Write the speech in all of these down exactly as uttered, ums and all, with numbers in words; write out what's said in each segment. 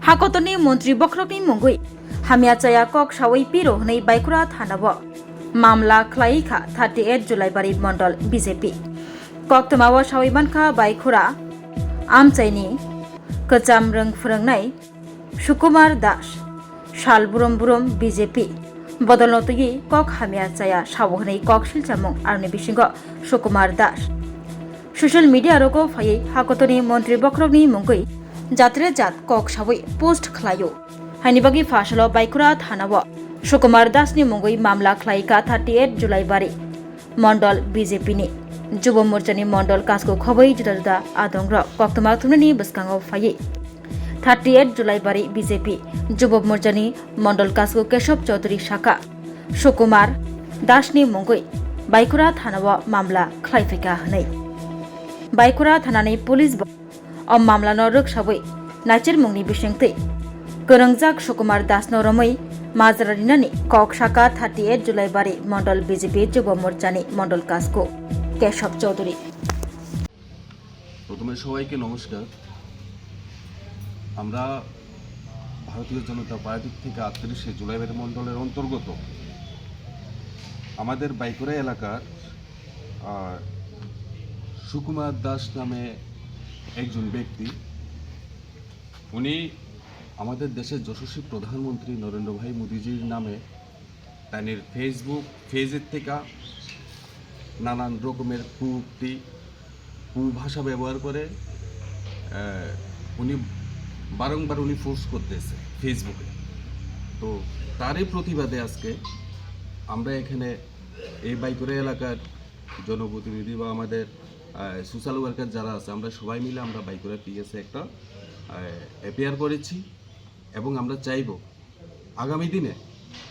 Hakotorni montri bokhorokni mungwi hamya chaya kok sawi piro hwnwi Baikura thanao mamla khlai kha thirty eight Julaibari Mondol B J P. Koktwmao sawi mankha Baikura amchaini kwcham rwng phwrwngnai Sukumar Das, sal burum burum B J P bodolno twiwi kok hamya chaya sao hwnwi kok silchamung aroni bisingo Sukumar Das. Social media rogo phaiwi hakotorni montri bokhorokni mungwi jatre jat kok sawi post khlaio. Haini bagwi phasalo Baikura thanao Sukumar Dasni mungwi mamla khlai kha thirty eight Julaibari Mondol B J P ni Jubo Morchani Mondol Kasku khobwi juda juda adongrok koktwma thumnani bwskango phaiwi thirty eight Julaibari B J P Jubo Morchani Mondol Kasku Keshob Chaudhary sakha Sukumar Dasni mungwi Baikura thanao mamla khlai phaikha hwnwi. Baikura thanani police bo o mamlano rwksawi naichermungni bisingtwi kwrwngjak Sukumar Dasno romwi majra rinani kok sakha thirty eight Julaibari Mondol B J P Jubo Morchani Mondol Kasku Keshob Chaudhary. প্রথমে সবাইকে নমস্কার। আমরা ভারতীয় জনতা পার্টির থেকে আটত্রিশে জুলাইবাড়ি মণ্ডলের অন্তর্গত আমাদের বাইকুরা এলাকার, আহ, সুকুমার দাস নামে একজন ব্যক্তি, উনি আমাদের দেশের যশস্বী প্রধানমন্ত্রী নরেন্দ্র ভাই মোদীজির নামে তাদের Facebook পেজের থেকে নানান রকমের কুউক্তি, কুভাষা ব্যবহার করে, আহ, উনি বারংবার উনি পোস্ট করতেছে Facebook-এ। তো তারই প্রতিবাদে আজকে আমরা এখানে এই বাইকুরা এলাকার জনপ্রতিনিধি বা আমাদের, আহ, সোশ্যাল ওয়ার্কার যারা আছে, আমরা সবাই মিলে আমরা বাইকুরা পিএসএ একটা, আহ, এফআইআর করেছি এবং আমরা চাইবো আগামী দিনে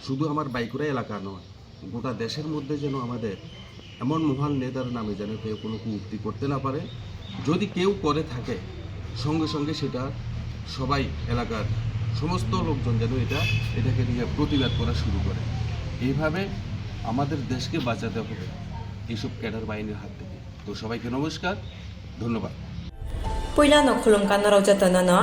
শুধু আমার বাইকুরা এলাকা নয়, গোটা দেশের মধ্যে যেন আমাদের এমন মহান নেতার নামে যেন কেউ কোনো কুউক্তি করতে না পারে। যদি কেউ করে থাকে, সঙ্গে সঙ্গে সেটা সবাই, এলাকার সমস্ত লোকজন যেন এটা, এটাকে নিয়ে প্রতিবাদ করা শুরু করে। এইভাবে আমাদের দেশকে বাঁচাতে হবে এইসব ক্যাডার বাহিনীর হাত থেকে। তো সবাইকে নমস্কার, ধন্যবাদ। Puilano khulumkha norok jotono no.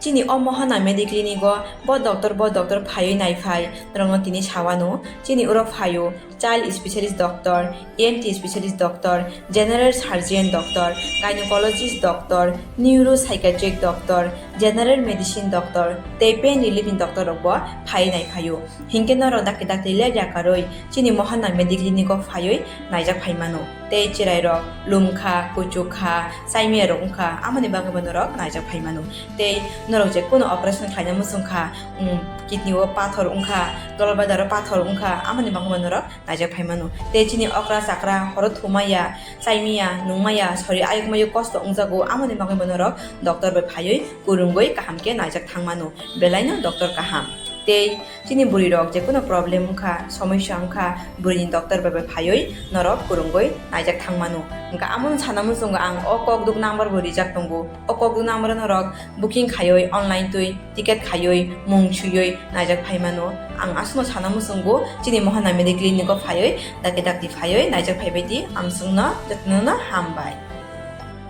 Chini o Mohana Mediclinic o bo doctor, bo doctor phaiwi naiphai, norokno tini sawano. Chini oro phaio child specialist doctor, E N T specialist doctor, general surgeon doctor, gynecologist doctor, neuropsychiatric doctor, general medicine doctor tei pain relief ni doctor rok bo phaiwi naiphaio. Hinkhe norok dakti dakti lepya karwi chini Mohana Mediclinic o phaiwi naijak phaimano. Tei chwrairok lumkha, kuchukha, chaimiyarok wngkha, amoni bagwibo norok naijak phaimano. Tei norok je kuno operation khlaina muchungkha, um, kidney o pathor wngkha, dolbadaro pathor wngkha, amoni bagwibo norok naijak phaimano. Tei chini okra chakra horo thumaya, chaimiya, nungmaya, sori ayukmayo kosto wngjago, amoni bagwibo norok doctor bai phaiwi kwrwngwi kaham khe naijak thangmano. Belaino doctor kaham. Tei chini bwrwi rok je kuno problem wngkha, somosya wngkha, bwrwini doctor bai bai phaiwi norok kwrwngwi naijak thangmano. Hwnkha amono sana muchungo ang o kokduk number bo rijak tongo. O kokduk number o norok booking khaiwi online twi ticket khaiwi mung swiwi naijak phaimano. Ang aswkno sana muchungo chini Mohana Mediclinic o phaiwi dakti dakti phaiwi naijak phaibaidi amswkno jotono hambai.